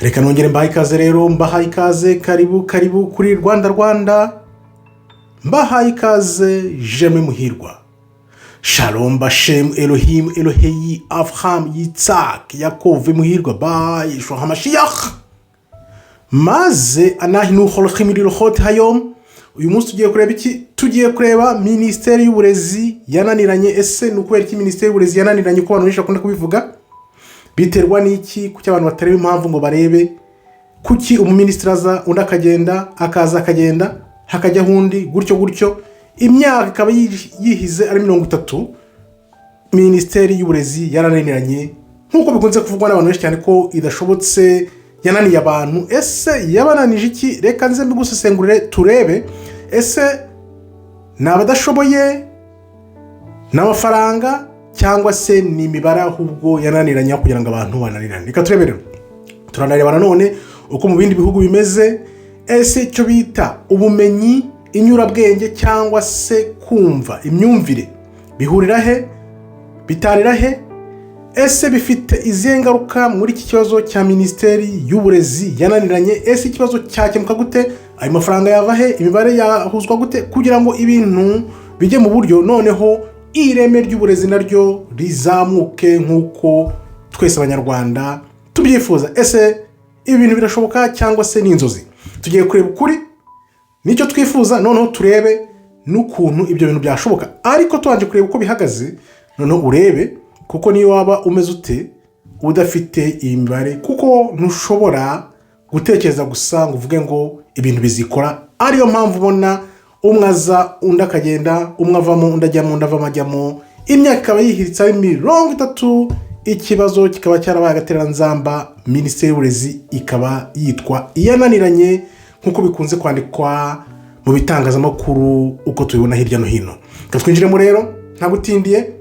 Reka nongere mbahaye ikaze rero, mbahaye ikaze, karibu karibu kuri Rwanda Rwanda, mbahaye ikaze Jeme Muhirwa. Shalom Bashem Elohim Eloheyi Avraham Yitzhak Yakov Muhirwa ba Yeshua HaMashiach. Maze anahinu holchim lilchot hayom. Uyu munsi tugiye kureba iki? Tugiye kureba Minisiteri y'Uburezi yananiranye. Ese ni ukubera iki Minisiteri y'Uburezi yananiranye, uko abantu benshi bakunda kubivuga? Biterwa n'iki? Kuki abantu batareba impamvu ngo barebe kuki umuminisitiri aza, undi akagenda, akaza akagenda, hakajyaho undi, gutyo gutyo, imyaka ikaba yihize ari 30, Minisiteri y'Uburezi yarananiranye, nk'uko bikunze kuvugwa n'abantu benshi cyane ko idashobotse, yananiye abantu? Ese yabananije iki? Reka nze mbigusesengurire turebe. Ese ni abadashoboye, ni amafaranga, cyangwa se ni imibare ahubwo yananiranye kugira ngo abantu bananirane? Reka turebe rero. Turanareba nanone uko mu bindi bihugu bimeze. Ese icyo bita ubumenyi, inyurabwenge cyangwa se kumva, imyumvire, bihurira he, bitarira he? Ese bifite izihe ngaruka muri iki kibazo cya Minisiteri y'Uburezi yananiranye? Ese ikibazo cyakemuka gute? Ayo mafaranga yava he? Imibare yahuzwa gute kugira ngo ibintu bijye mu buryo, noneho ireme ry'uburezi naryo rizamuke nk'uko twese Abanyarwanda tubyifuza? Ese ibi bintu birashoboka cyangwa se ni inzozi? Tugiye kureba ukuri nicyo twifuza, noneho turebe n'ukuntu ibyo bintu byashoboka, ariko tubanje kureba uko bihagaze. Noneho urebe, kuko niyo waba umeze ute udafite iyi mibare, kuko ntushobora gutekereza gusa ngo uvuge ngo ibintu bizikora. Ariyo mpamvu ubona umwe aza, undi akagenda, umwe avamo, undi ajyamo, undi avamo ajyamo, imyaka ikaba yihiritse ari 30, ikibazo kikaba cyarabaye agatereranzamba, Minisiteri y'Uburezi ikaba yitwa iyananiranye, nk'uko bikunze kwandikwa mu bitangazamakuru, uko tubibona hirya no hino. Reka twinjiremo rero ntagutindiye.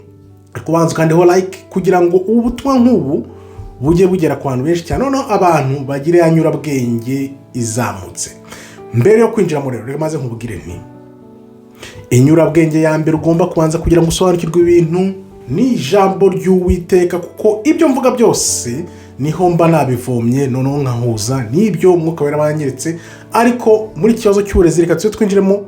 Kubanza ukandeho like kugira ngo ubutumwa nk'ubu bujye bugera ku bantu benshi cyane, noneho abantu bagire ya nyurabwenge izamutse. Mbere yo kwinjiramo rero, reka maze nkubwire nti inyurabwenge ya mbere ugomba kubanza kugira ngo usobanukirwe ibintu ni ijambo ry'Uwiteka, kuko ibyo mvuga byose niho mba nabivomye, noneho nkahuza n'ibyo Umwuka Wera banyeretse. Ariko muri iki kibazo cy'uburezi, reka tuze twinjiremo,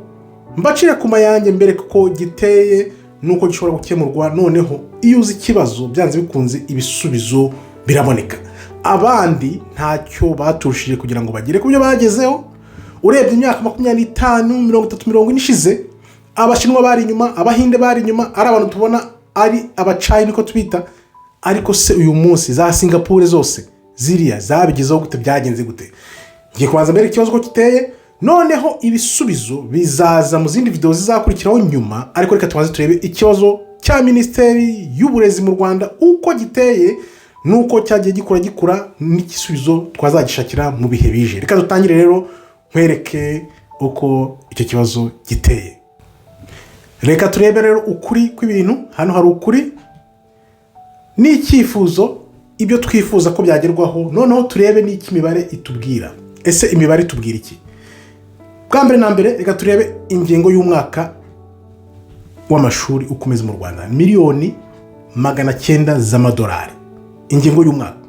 mbacire ku mayange mbere kuko giteye nuko gishobora gukemurwa. Noneho iyo uzi ikibazo, byanze bikunze ibisubizo biraboneka. Abandi ntacyo baturushije kugira ngo bagere ku byo bagezeho. Urebye imyaka 25, 30, 40 ishize, Abashinwa bari inyuma, Abahinde bari inyuma, ari abantu tubona ari Abacayi niko tubita. Ariko se uyu munsi za Singapore zose ziriya zabigezeho gute? Byagenze gute? Ngiye kubanza mbere ikibazo uko giteye, noneho ibisubizo bizaza mu zindi videwo zizakurikiraho nyuma. Ariko reka tubanze turebe ikibazo cya Minisiteri y'Uburezi mu Rwanda uko giteye n'uko cyagiye gikura gikura, n'igisubizo twazagishakira mu bihe bije. Reka dutangire rero nkwereke uko icyo kibazo giteye. Reka turebe rero ukuri kw'ibintu. Hano hari ukuri n'icyifuzo, ibyo twifuza ko byagerwaho. Noneho turebe n'icyo imibare itubwira. Ese imibare itubwira iki? Bwa mbere na mbere, reka turebe ingengo y'umwaka w'amashuri uko umeze mu Rwanda: miliyoni 900 z'amadolari, ingengo y'umwaka.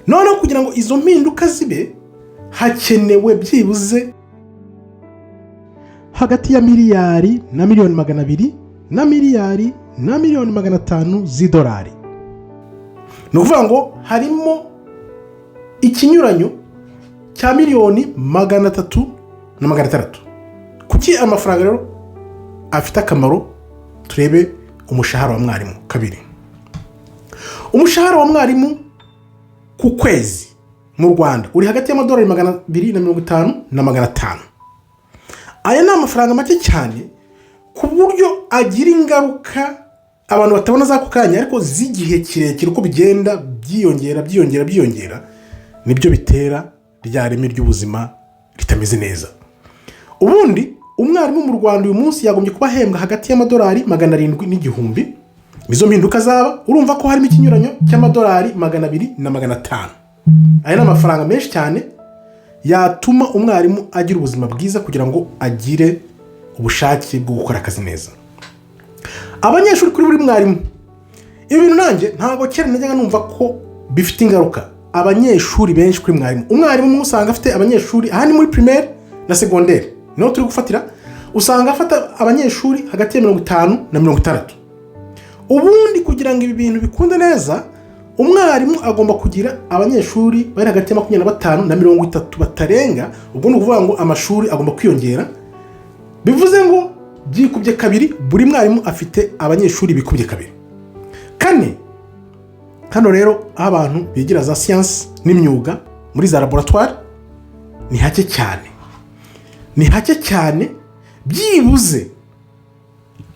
Noneho kugira ngo izo mpinduka zibe, hakenewe byibuze hagati ya miliyari na miliyoni 200 na miliyari na miliyoni 500 z'idolari. Ni ukuvuga ngo harimo ikinyuranyo cya miliyoni 300 na 600. Kuki amafaranga rero afite akamaro? Turebe umushahara wa mwarimu. Kabiri, umushahara wa mwarimu ku kwezi mu Rwanda uri hagati y'amadolari 250 na 500. Aya ni amafaranga make cyane ku buryo agira ingaruka abantu batabona z'ako kanya, ariko z'igihe kirekire, uko bigenda byiyongera, byiyongera, byiyongera, nibyo bitera rya reme ry'ubuzima ritameze neza. Ubundi umwarimu mu Rwanda uyu munsi yagombye kuba ahembwa hagati y'amadolari 700 n'igihumbi. Izo mpinduka zaba, urumva ko harimo ikinyuranyo cy'amadolari 200 na 500. Aya ni amafaranga menshi cyane yatuma umwarimu agira ubuzima bwiza, kugira ngo agire ubushake bwo gukora akazi neza. Abanyeshuri kuri buri mwarimu, ibi bintu nanjye ntabwo kera najyaga numva ko bifite ingaruka. Abanyeshuri benshi kuri mwarimu. Umwarimu umwe usanga afite abanyeshuri, aha ni muri primaire na secondaire niho turi gufatira, usanga afata abanyeshuri hagati ya 50 na 60. Ubundi kugira ngo ibi bintu bikunde neza, umwarimu agomba kugira abanyeshuri bari hagati ya 25 na 30 batarenga. Ubwo ni ukuvuga ngo amashuri agomba kwiyongera, bivuze ngo byikubye kabiri, buri mwarimu afite abanyeshuri bikubye kabiri. Kane, hano rero aho abantu bigira za siyansi n'imyuga muri za laboratwari ni hake cyane, ni hake cyane. Byibuze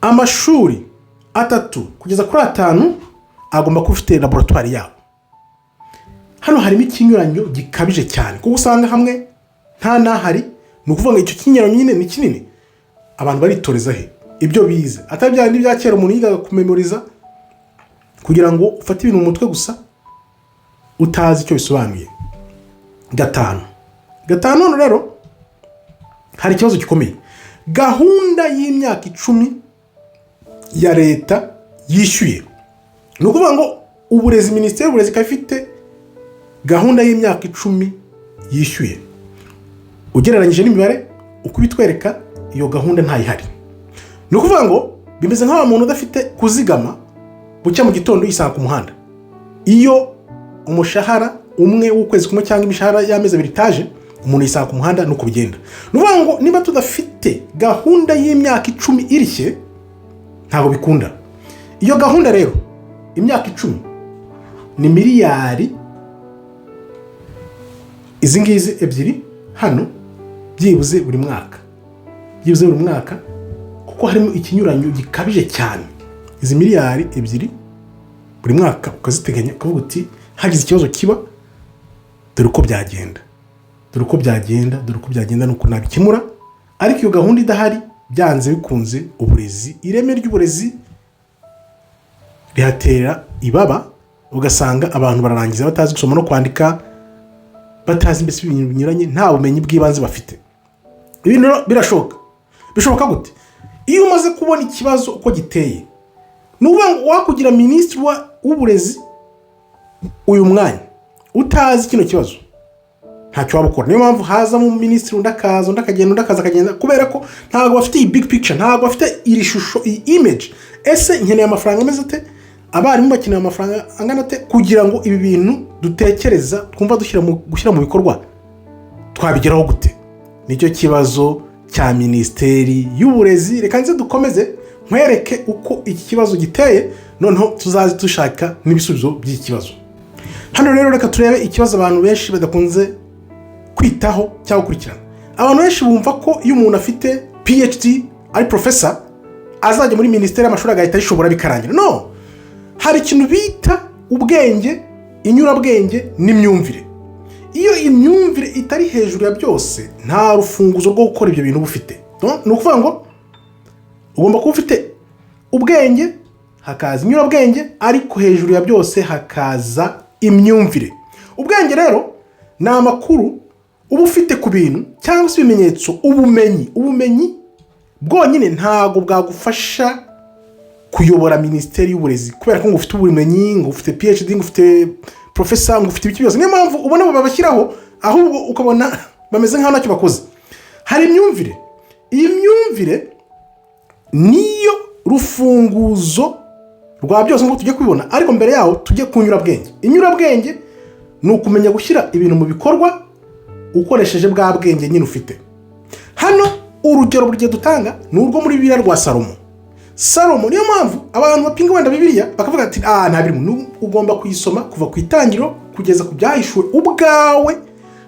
amashuri atatu kugeza kuri atanu agomba kuba afite laboratwari yabo. Hano harimo ikinyuranyo gikabije cyane, kuko usanga hamwe nta n'ahari. Ni ukuvuga ngo icyo kinyuranyo nyine ni kinini. Abantu baritoreza he ibyo bize, atari bya bindi bya kera umuntu yigaga kumemoriza kugira ngo ufate ibintu mu mutwe gusa utazi icyo bisobanuye? Gatanu, gatanu, hano rero hari ikibazo gikomeye. Gahunda y'imyaka 10 ya leta yishyuye, ni ukuvuga ngo uburezi, Minisiteri y'Uburezi ikaba ifite gahunda y'imyaka 10 yishyuye. Ugereranyije n'imibare uko ibitwereka, iyo gahunda ntayihari. Ni ukuvuga ngo bimeze nk'aho muntu udafite kuzigama, bucya mu gitondo yisanga ku muhanda. Iyo umushahara umwe w'ukwezi kumwe cyangwa imishahara y'amezi 2 itaje, umuntu yisanga ku muhanda, nuko bigenda. Ni ukuvuga ngo niba tudafite gahunda y'imyaka 10 irishye, ntabwo bikunda. Iyo gahunda rero, imyaka 10 ni miliyari izi ngizi ebyiri hano byibuze buri mwaka, byibuze buri mwaka, kuko harimo ikinyuranyo gikabije cyane. Izi miliyari 2 buri mwaka ukaziteganya, ukavuga uti hagize ikibazo kiba, dore uko byagenda, dore uko byagenda, dore uko byagenda, nuko nabikemura. Ariko iyo gahunda idahari, byanze bikunze uburezi, ireme ry'uburezi rihatera ibaba, ugasanga abantu bararangiza batazi gusoma no kwandika, batazi mbese ibintu binyuranye, nta bumenyi bw'ibanze bafite. Ibintu rero birashoboka. Bishoboka gute? Iyo umaze kubona ikibazo uko giteye, ni ukuvuga ngo wakugira minisitiri w'uburezi uyu mwanya utazi kino kibazo, ntacyo waba ukora. Niyo mpamvu hazamo minisitiri, undi akaza, undi akagenda, undi akaza akagenda, kubera ko ntabwo bafite iyi big picture, ntabwo bafite iri shusho, iyi image. Ese nkeneye amafaranga ameze ate? Abarimu bakeneye amafaranga angana ate kugira ngo ibi bintu dutekereza, twumva gushyira mu bikorwa, twabigeraho gute? Nicyo kibazo cya Minisiteri y'Uburezi. Reka nze dukomeze nkwereke uko iki kibazo giteye, noneho tuzaze dushaka n'ibisubizo by'iki kibazo. Hano rero reka turebe ikibazo abantu benshi badakunze kwitaho cyangwa gukurikirana. Abantu benshi bumva ko iyo umuntu afite PhD, ari professor, azajya muri minisiteri y'amashuri agahita ayishobora bikarangira. No hari ikintu bita ubwenge, inyurabwenge n'imyumvire. Iyo imyumvire itari hejuru ya byose, nta rufunguzo rwo gukora ibyo bintu uba ufite. Ni ukuvuga ngo ugomba kuba ufite ubwenge, hakaza inyurabwenge, ariko hejuru ya byose hakaza imyumvire. Ubwenge rero ni amakuru uba ufite ku bintu cyangwa se ibimenyetso, ubumenyi. Ubumenyi bwonyine ntabwo bwagufasha kuyobora Minisiteri y'Uburezi, kubera ko ngo ufite ubumenyi, ngo ufite PhD, ngo ufite professor, ngo ufite ibiki byose. Niyo mpamvu ubona babashyiraho, ahubwo ukabona bameze nk'aho ntacyo bakoze. Hari imyumvire. Iyi myumvire niyo rufunguzo rwa byose nk'uko tujya kubibona, ariko mbere yaho tujye ku nyurabwenge. Inyurabwenge ni ukumenya gushyira ibintu mu bikorwa ukoresheje bwa bwenge nyine ufite. Hano urugero buri gihe dutanga ni urwo muri Bibiliya rwa Salomo. Salomo, niyo mpamvu abantu bapinga wenda Bibiliya bakavuga ati ah, nta birimo. Ugomba kuyisoma kuva ku itangiriro kugeza ku Byahishuwe ubwawe,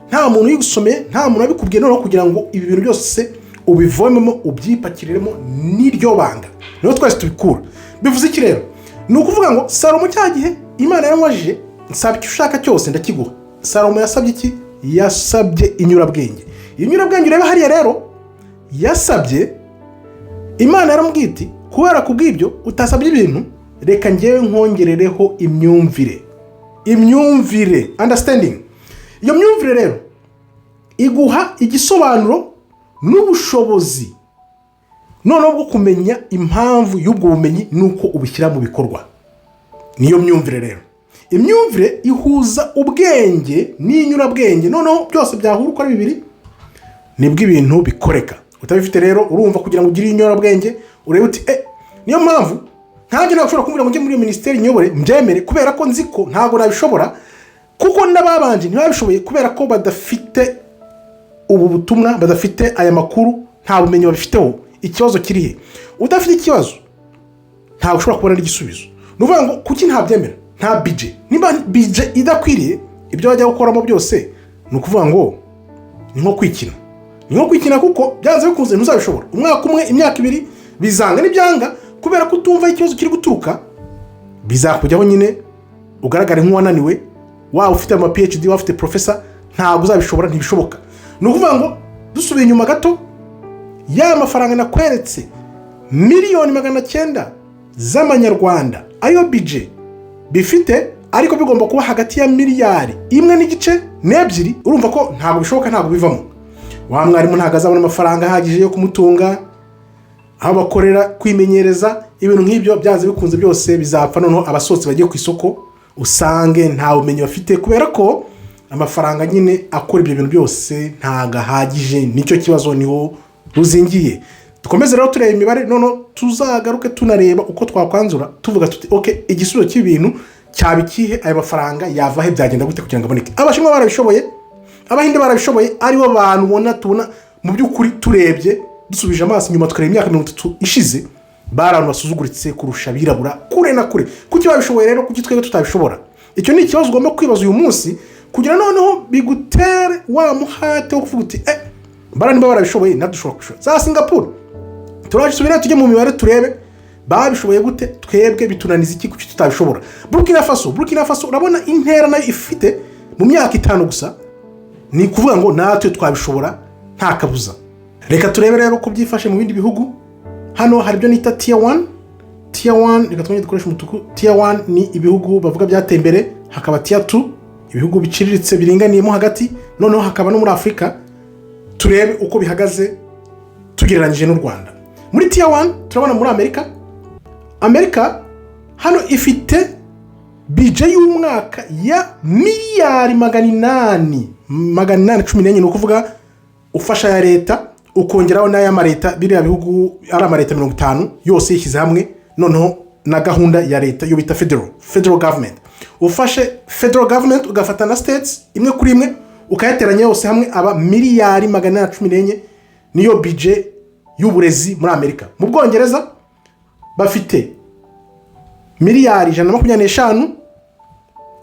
nta muntu uyigusomeye, nta muntu wabikubwiye, noneho kugira ngo ibi bintu byose ubivomemo, ubyipakiriremo. N'iryo banga niho twese tubikura. Bivuze iki rero? Ni ukuvuga ngo Salomo, cya gihe Imana yaramubajije, nsaba icyo ushaka cyose ndakiguha, Salomo yasabye iki? Yasabye inyurabwenge. Iyo nyurabwenge ureba hariya rero yasabye, Imana yaramubwiye iti kubera ku bw'ibyo utasabye ibintu, reka ngewe nkongerereho imyumvire. Imyumvire, understanding. Iyo myumvire rero iguha igisobanuro n'ubushobozi noneho bwo kumenya impamvu y'ubwo bumenyi n'uko ubishyira mu bikorwa. Niyo myumvire rero. Imyumvire ihuza ubwenge n'inyurabwenge, noneho byose byahura uko ari bibiri, nibwo ibintu bikoreka. Utabifite rero, urumva, kugira ngo ugire inyurabwenge urebe uti niyo mpamvu nkanjye ntabwo ushobora kumbwira ngo njye muri iyo minisiteri nyobore mbyemere, kubera ko nzi ko ntabwo nabishobora, kuko n'ababanje ntibabishoboye, kubera ko badafite ubu butumwa, badafite aya makuru, nta bumenyi babifiteho. Ikibazo kiri he? Udafite ikibazo ntabwo ushobora kubona n'igisubizo. Ni ukuvuga ngo kuki ntabyemera? Nta budget. Niba budget idakwiriye ibyo wajya gukoramo byose, ni ukuvuga ngo ni nko kwikina, ni nko kwikina, kuko byanze bikunze ntuzabishobora. Umwaka umwe, imyaka 2, bizanga. N'ibyanga kubera ko utumva aho ikibazo kiri guturuka, bizakujyaho nyine ugaragare nk'uwananiwe. Waba ufite ama PhD, waba ufite professor, ntabwo uzabishobora, ntibishoboka. Ni ukuvuga ngo dusubiye inyuma gato, ya mafaranga nakweretse, 900,000,000 z'amanyarwanda, ayo budget bifite, ariko bigomba kuba hagati ya miliyari 1.5 n'ebyiri. Urumva ko ntabwo bishoboka, ntabwo bivamo. Wa mwarimu ntabwo azabona amafaranga ahagije yo kumutunga, aho bakorera kwimenyereza, ibintu nk'ibyo. Byanze bikunze byose bizapfa. Noneho abasohotse bagiye ku isoko, usange nta bumenyi bafite, kubera ko amafaranga nyine akora ibyo bintu byose ntabwo ahagije. Nicyo kibazo, niho ruzingiye. Dukomeze rero tureba imibare, noneho tuzagaruke tunareba uko twakwanzura, tuvuga tuti: "OK, igisubizo cy'ibintu cyaba ikihe? Aya mafaranga yava he? Byagenda gute kugira ngo aboneke?" Abashinwa barabishoboye, Abahinde barabishoboye, aribo bantu ubona tubona mu by'ukuri. Turebye, dusubije amaso inyuma, tukareba imyaka 30 ishize, bari abantu basuzuguritse kurusha abirabura kure na kure. Kuki babishoboye rero? Kuki twebwe tutabishobora? Icyo ni ikibazo ugomba kwibaza uyu munsi, kugira noneho bigutere wa muhate wo kuvuga uti: "Bara niba barabishoboye, natwe dushobora kubishobora." Za Singapuru, turaje subire tujye mu mibare, turebe babishoboye gute, twebwe bitunaniza iki? Kuki tutabishobora? Burkina Faso, Burkina Faso, urabona intera nayo ifite mu myaka 5 gusa. Ni ukuvuga ngo natwe twabishobora nta kabuza. Reka turebe rero uko byifashe mu bindi bihugu. Hano hari ibyo nita tier 1. Tier 1, reka twongere dukoreshe umutuku. Tier 1 ni ibihugu bavuga byateye imbere, hakaba tier 2, ibihugu biciriritse biringaniyemo hagati, noneho hakaba no muri Afurika. Turebe uko bihagaze tugereranyije n'u Rwanda. Muri tier 1 turabona muri Amerika. Amerika hano ifite budget y'umwaka ya miliyari 800, 814. Ni ukuvuga ufasha ya leta ukongeraho n'ay'amaleta, biriya bihugu ari amaleta 50 yose yishyize hamwe, noneho na gahunda ya leta yo bita federal government. Ufashe federal government, ugafata na states imwe kuri imwe, ukayateranya yose hamwe, aba miliyari 814. Niyo budget y'uburezi muri Amerika. Mu Bwongereza bafite miliyari 125.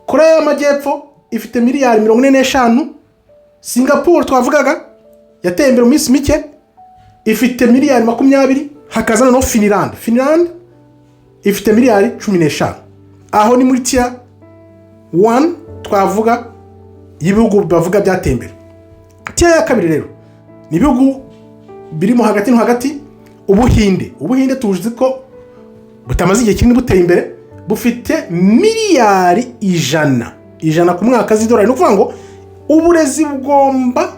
Koreya y'Amajyepfo ifite miliyari 45. Singapuru twavugaga yateye imbere mu minsi mike, ifite miliyari 20. Hakaza noneho Finland. Finland ifite miliyari 15. Aho ni muri tier 1 twavuga y'ibihugu bavuga byateye imbere. Tier ya kabiri rero ni ibihugu birimo hagati no hagati. Ubuhinde, Ubuhinde tuzi ko butamaze igihe kinini buteye imbere, bufite miliyari 100, 100 ku mwaka z'idolari. Ni ukuvuga ngo uburezi bugomba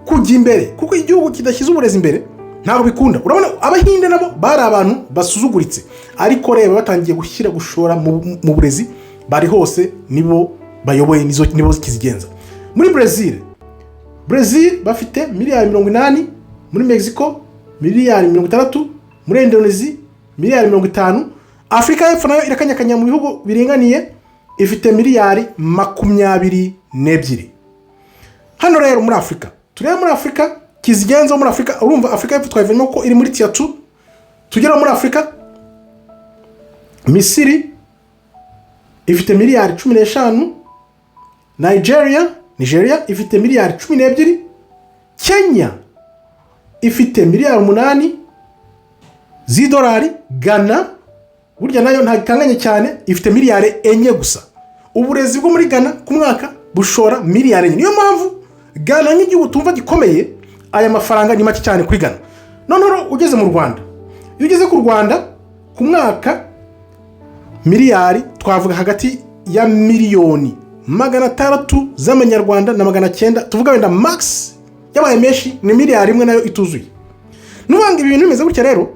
kujya imbere, kuko igihugu kidashyize uburezi imbere ntabwo bikunda. Urabona Abahinde nabo bari abantu basuzuguritse, ariko reba batangiye gushyira gushora mu burezi, bari hose, nibo bayoboye, nibo kizigenza. Muri Brezil, Brezil bafite miliyari 80. Muri Mexico miliyari 60. Muri Indonesia miliyari 50. Afurika y'Epfo nayo irakanyakanya mu bihugu biringaniye, ifite miliyari 22. Hano rero muri Afurika, turebe muri Afurika kizigenza. Muri Afurika, urumva Afurika y'Epfo twayivanyemo ko iri muri tier 2. Tugera muri Afurika, Misiri ifite miliyari 15. Nigeria, Nigeria ifite miliyari 12. Kenya ifite miliyari 8 z'idolari. Ghana burya nayo ntabwo ikanganye cyane, ifite miliyari 4 gusa. Uburezi bwo muri Ghana ku mwaka bushora miliyari 4. Niyo mpamvu Ghana nk'igihugu tumva gikomeye, aya mafaranga ni make cyane kuri Ghana. Noneho ugeze mu Rwanda, iyo ugeze ku Rwanda ku mwaka, miliyari twavuga hagati ya miliyoni 600 z'amanyarwanda na 900, tuvuga wenda max yabaye menshi ni miliyari 1 nayo ituzuye. Nuvuga ngo ibi bintu bimeze gutya rero,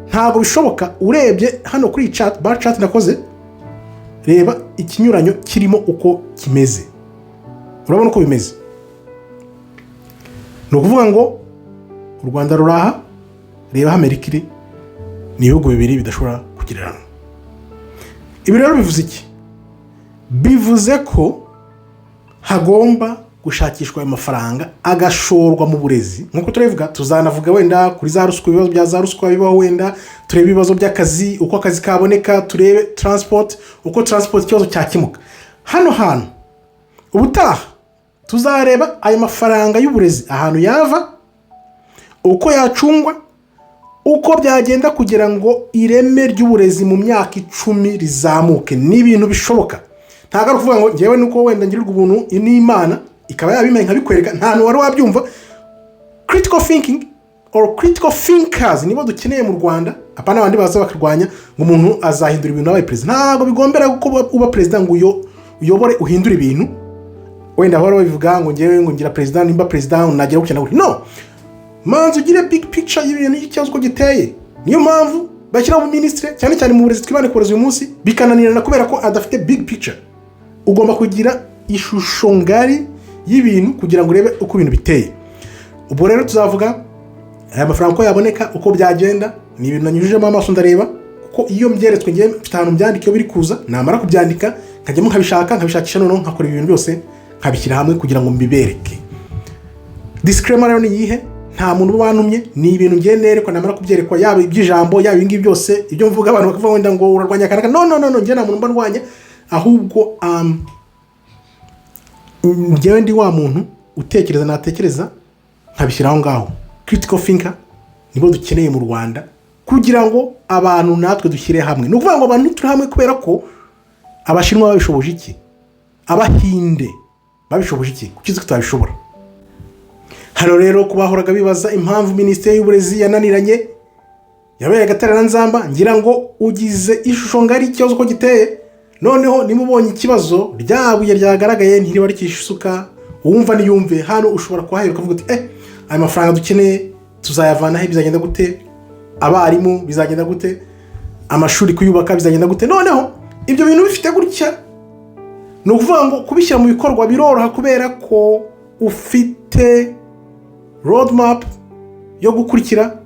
ntabwo bishoboka. Urebye hano kuri iyi chart, bar chart nakoze. Reba ikinyuranyo kirimo uko kimeze. Urabona uko bimeze? Ni ukuvuga ngo u Rwanda ruri aha, reba aho Amerika iri. Ni ibihugu bibiri bidashobora kugereranywa. Ibi rero bivuze iki? Bivuze ko hagomba gushakishwa ayo mafaranga, agashorwa mu burezi nk'uko turabivuga. Tuzanavuga wenda kuri za ruswa, ibibazo bya za ruswa bibaho, wenda turebe ibibazo by'akazi, uko akazi kaboneka, turebe transport, uko transport ikibazo cyakemuka hano hantu. Ubutaha tuzareba ayo mafaranga y'uburezi ahantu yava, uko yacungwa, uko byagenda kugira ngo ireme ry'uburezi mu myaka 10 rizamuke. Ni ibintu bishoboka. Ntabwo ari ukuvuga ngo ngewe nuko wenda ngirirwa ubuntu n'Imana ikaba yabimenye nkabikwereka, nta hantu wari wabyumva. Critical thinking or critical thinkers nibo dukeneye mu Rwanda, apana abandi baza bakarwanya ngo umuntu azahindura ibintu abaye perezida. Ntabwo bigombera ko uba perezida ngo uyobore uhindure ibintu. Wenda bahora babivuga ngo ngewe ngo ngira perezida, nimba perezida nagera gutya na gutya. No manza ugire big picture y'ibintu, y'ikibazo uko giteye. Niyo mpamvu bashyiraho minisitiri, cyane cyane mu burezi, twibande ku burezi uyu munsi, bikananirana kubera ko adafite big picture. Ugomba kugira ishusho ngari y'ibintu kugira ngo urebe uko ibintu biteye. Ubwo rero tuzavuga aya mafaranga uko yaboneka, uko byagenda. Ni ibintu nanyujijemo amaso ndareba, kuko iyo mbyeretswe ngewe mfite ahantu mbyandika. Iyo biri kuza, namara kubyandika nkajyamo nkabishaka, nkabishakisha, noneho nkakora ibintu byose nkabishyira hamwe kugira ngo mbibereke. Disclaimer rero ni iyihe? Nta muntu uba wantumye, ni ibintu ngiye nerekwa. Namara kubyerekwa, yaba iby'ijambo, yaba ibingibi byose, ibyo mvuga, abantu bakavuga wenda ngo urarwanya akanaka. No, no, no, no, njye nta muntu mba ndwanya. Ahubwo njyewe ndi wa muntu utekereza, natekereza nkabishyira aho ngaho. Critical thinker nibo dukeneye mu Rwanda kugira ngo abantu natwe dushyire hamwe. Ni ukuvuga ngo abantu ntituri hamwe kubera ko Abashinwa babishoboje iki, Abahinde babishoboje iki, kuki twe tutabishobora? Hano rero ku bahoraga bibaza impamvu Minisiteri y'Uburezi yananiranye, yabaye agatereranzamba, ngira ngo ugize ishusho ngari ikibazo uko giteye. Noneho niba ubonye ikibazo, rya buye ryagaragaye ntiriba rikishe isuka. Uwumva niyumve. Hano ushobora kuhahera ukavuga uti: "Aya mafaranga dukeneye tuzayavana he? Bizagenda gute? Abarimu bizagenda gute? Amashuri kuyubaka bizagenda gute?" Noneho ibyo bintu bifite gutya, ni ukuvuga ngo kubishyira mu bikorwa biroroha kubera ko ufite road map yo gukurikira.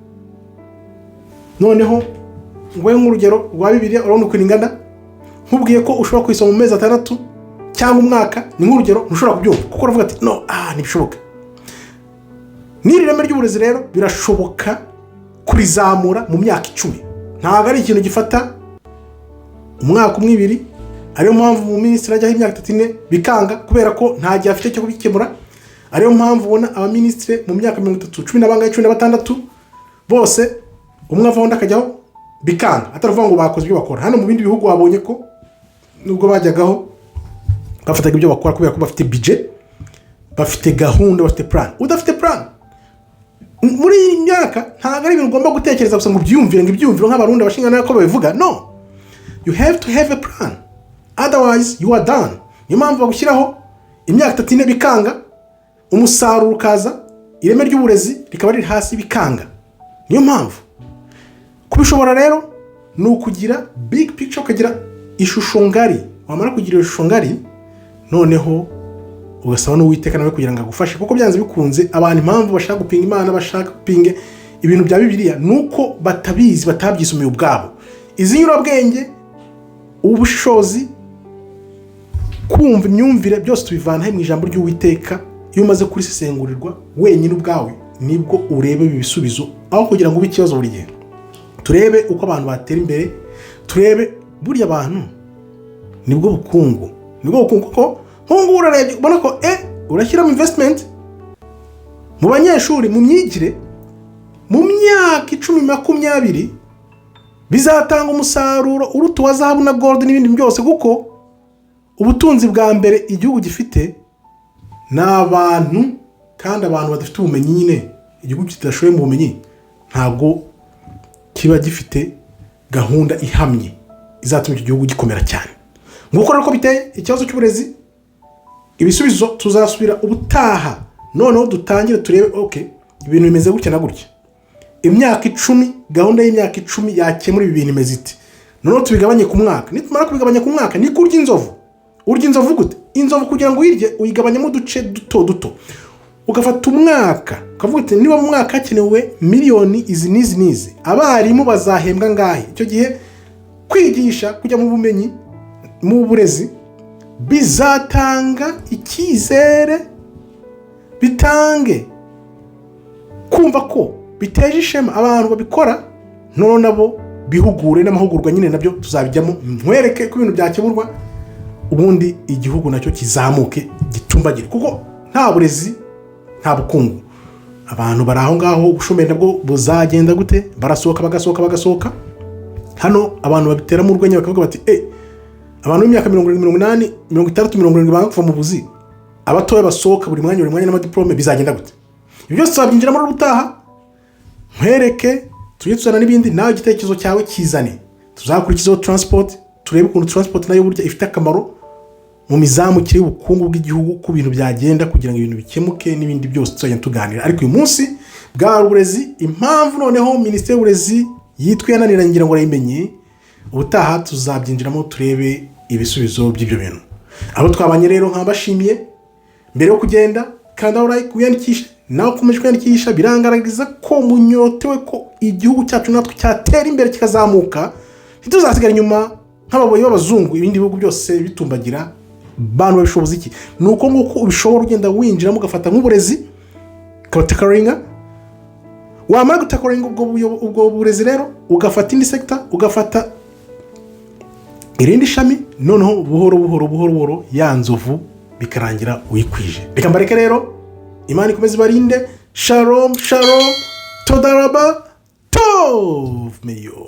Noneho nguhe nk'urugero rwa Bibiliya. Urabona ukuntu ingana? Nkubwiye ko ushobora kuyisoma mu mezi 6 cyangwa umwaka, ni nk'urugero, ntushobora kubyumva kuko uravuga ati: "No, ntibishoboka." N'iri reme ry'uburezi rero birashoboka kurizamura mu myaka 10. Ntabwo ari ikintu gifata umwaka umwe, ibiri. Ariyo mpamvu mu minisitiri ajyaho imyaka 3, 4 bikanga, kubera ko nta gihe afite cyo kubikemura. Ariyo mpamvu ubona abaminisitiri mu myaka 30, cumi na bangahe, 16 bose, umwe avaho undi akajyaho, bikanga. Atari ukuvuga ngo bakoze ibyo bakora. Hano mu bindi bihugu wabonye ko nubwo bajyagaho bafataga ibyo bakora, kubera ko bafite budget, bafite gahunda, bafite plan. Udafite plan muri iyi myaka, ntabwo ari ibintu ugomba gutekereza gusa ngo ubyiyumvire, ngo ibyiyumviro nk'Abarundi, Abashinga nako babivuga. No, you have to have a plan, otherwise you are done. Niyo mpamvu bagushyiraho imyaka 3, 4 bikanga, umusaruro ukaza, ireme ry'uburezi rikaba riri hasi, bikanga. Niyo mpamvu kubishobora rero ni ukugira big picture, ukagira ishusho ngari. Wamara kugira ishusho ngari, noneho ugasaba n'Uwiteka nawe kugira ngo agufashe, kuko byanze bikunze abantu impamvu bashaka gupinga Imana, bashaka gupinga ibintu bya Bibiliya, ni uko batabizi, batabyisomeye ubwabo. Izi nyurabwenge, ubushishozi, kumva, imyumvire, byose tubivana mu ijambo ry'Uwiteka. Iyo umaze kurisesengurirwa wenyine ubwawe, nibwo ureba ibi bisubizo, aho kugira ngo ube ikibazo buri gihe. Turebe uko abantu batera imbere, turebe burya abantu nibwo bukungu, nibwo bukungu. Kuko nk'ubu ngubu urarebye ubona ko urashyiramo investment mu banyeshuri, mu myigire, mu myaka 10, 20 bizatanga umusaruro uruta uwa zahabu na gold n'ibindi byose, kuko ubutunzi bwa mbere igihugu gifite ni abantu. Kandi abantu badafite ubumenyi nyine, igihugu kidashoboye mu bumenyi ntabwo kiba gifite gahunda ihamye izatuma icyo gihugu gikomera cyane. Nguko rero ko biteye ikibazo cy'uburezi. Ibisubizo tuzasubira ubutaha, noneho dutangire turebe: ok, ibintu bimeze gutya na gutya, imyaka 10, gahunda y'imyaka 10 yakemura ibi bintu imeze iti. Noneho tubigabanye ku mwaka. Nitumara kubigabanya ku mwaka, ni kurya inzovu. Urya inzovu gute? Inzovu kugira ngo uyirye, uyigabanyamo uduce duto duto, ugafata umwaka, ukavuga uti: "Niba mu mwaka hakenewe miliyoni izi n'izi n'izi, abarimu bazahembwa ngahe?" Icyo gihe kwigisha, kujya mu bumenyi, mu burezi, bizatanga icyizere, bitange kumva ko biteje ishema abantu babikora. Noneho nabo bihugure n'amahugurwa nyine, nabyo tuzabijyamo, nkwereke ko ibintu byakemurwa, ubundi igihugu nacyo kizamuke, gitumbagire, kuko nta burezi nta bukungu. Abantu bari aho ngaho, ubushomeri nabwo buzagenda gute? Barasohoka, bagasohoka, bagasohoka. Hano abantu babiteramo urwenya, bakavuga bati: Abantu b'imyaka 70, 80, 60, 70 banga kuva mu buzi, abatoya basohoka buri mwanya, buri mwanya n'amadiporome, bizagenda gute?" Ibyo byose tuzabyinjiramo ubutaha, nkwereke, tujye tuzana n'ibindi. Nawe igitekerezo cyawe kizane. Tuzakurikizaho transport, turebe ukuntu transport nayo burya ifite akamaro mu mizamukire y'ubukungu bw'igihugu, ku bintu byagenda kugira ngo ibintu bikemuke, n'ibindi byose tuzajya tuganira. Ariko uyu munsi bwari uburezi, impamvu noneho Minisiteri y'Uburezi yitwa yananiranye, ngira ngo urayimenye. Ubutaha tuzabyinjiramo, turebe ibisubizo by'ibyo bintu. Abo twabanye rero nkabashimiye. Mbere yo kugenda, kanda like, wiyandikishe. Nawe ukomeje kwiyandikisha, birangaragaza ko munyotewe ko igihugu cyacu natwe cyatera imbere, kikazamuka, ntituzasigara inyuma nk'ababoyi b'abazungu, ibindi bihugu byose bitumbagira. Bantu babishoboza iki? Ni uko nguko ubishobora, ugenda winjiramo, ugafata nk'uburezi ukabutacklinga. Wamara gutacklinga ubwo burezi rero, ugafata indi sector, ugafata irindi shami, noneho buhoro buhoro, buhoro buhoro, ya nzovu bikarangira uyikwije. Reka mbareke rero, Imana ikomeze ibarinde. Shalom shalom, toda raba, tov meyo.